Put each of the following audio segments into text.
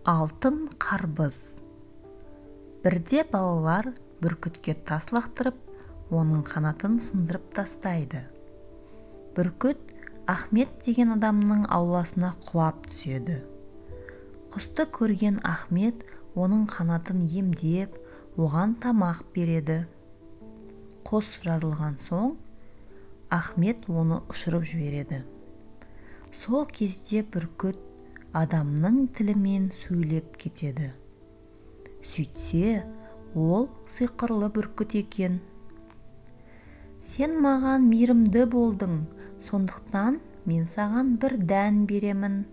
Алтын қарбыз. Бірде балалар бүркітке тас лақтырып, оның қанатын сындырып тастайды. Бүркіт Ахмет деген адамның ауласына құлап түседі. Құсты көрген Ахмет оның қанатын емдеп, оған тамақ береді. Құс жазылған соң, Ахмет оны ұшырып жібереді. Сол кезде бүркіт адамның тілімен сөйлеп кетеді. Сөйтсе, ол сиқырлы бүркіт екен. Сен маған мейірімді болдың, сондықтан мен саған бір дән беремін.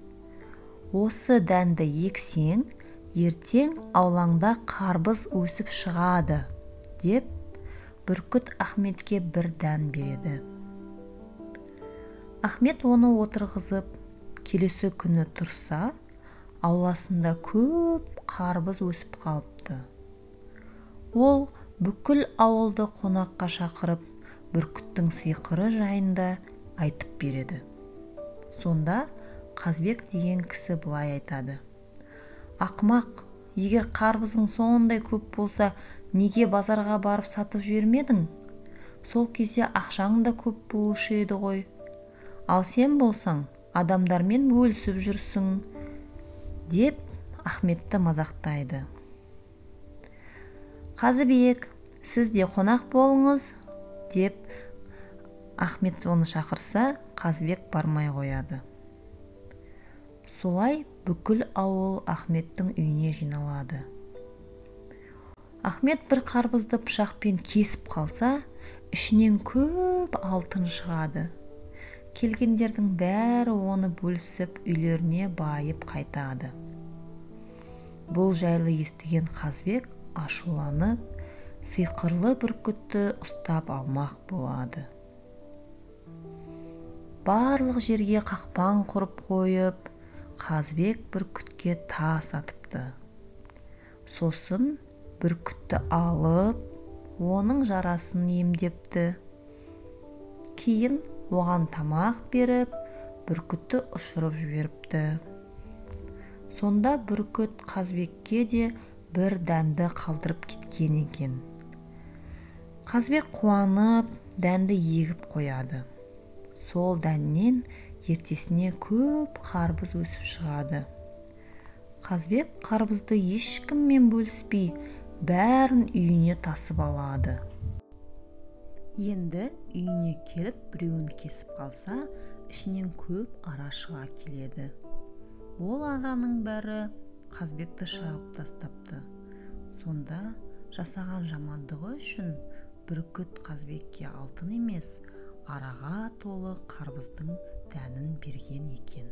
Осы дәнді ексең, ертең аулаңда қарбыз өсіп шығады, деп бүркіт Ахметке бір дән береді. Ахмет оны отырғызып, келесі күні тұрса, ауласында көп қарбыз өсіп қалыпты. Ол бүкіл ауылды қонаққа шақырып, бүркіттің сиқыры жайында айтып береді. Сонда Қазбек деген кісі былай айтады: Ақымақ, егер қарбызың сондай көп болса, неге базарға барып сатып жібермедің? Сол кезде ақшаң да көп болушы еді ғой. Ал сен болсаң, адамдармен бөлісіп жүрсің, деп Ахметті мазақтайды. Қазыбек, сіз де қонақ болыңыз, деп Ахмет оны шақырса, Қазыбек бармай қояды. Солай бүкіл ауыл Ахметтің үйіне жиналады. Ахмет бір қарбызды пышақпен кесіп қалса, ішінен көп алтын шығады. Келгендердің бәрі оны бөлісіп, үйлеріне байып қайтады. Бұл жайлы естіген Қазбек ашуланып, сиқырлы бүркітті ұстап алмақ болады. Барлық жерге қақпан құрып қойып, Қазбек бүркітке тас атыпты. Сосын бүркітті алып, оның жарасын емдепті. Кейін оған тамақ беріп, бүркітті ұшырып жіберіпті. Сонда бүркіт Қазбекке де бір дәнді қалдырып кеткен екен. Қазбек қуанып, дәнді егіп қояды. Сол дәннен ертесіне көп қарбыз өсіп шығады. Қазбек қарбызды ешкіммен бөліспей, бәрін үйіне тасып алады. Енді үйіне келіп біреуін кесіп қалса, ішінен көп ара шыға келеді. Ол араның бәрі Қазбекті шағып тастапты. Сонда жасаған жамандығы үшін бүркіт Қазбекке алтын емес, араға толы қарбыздың дәнін берген екен.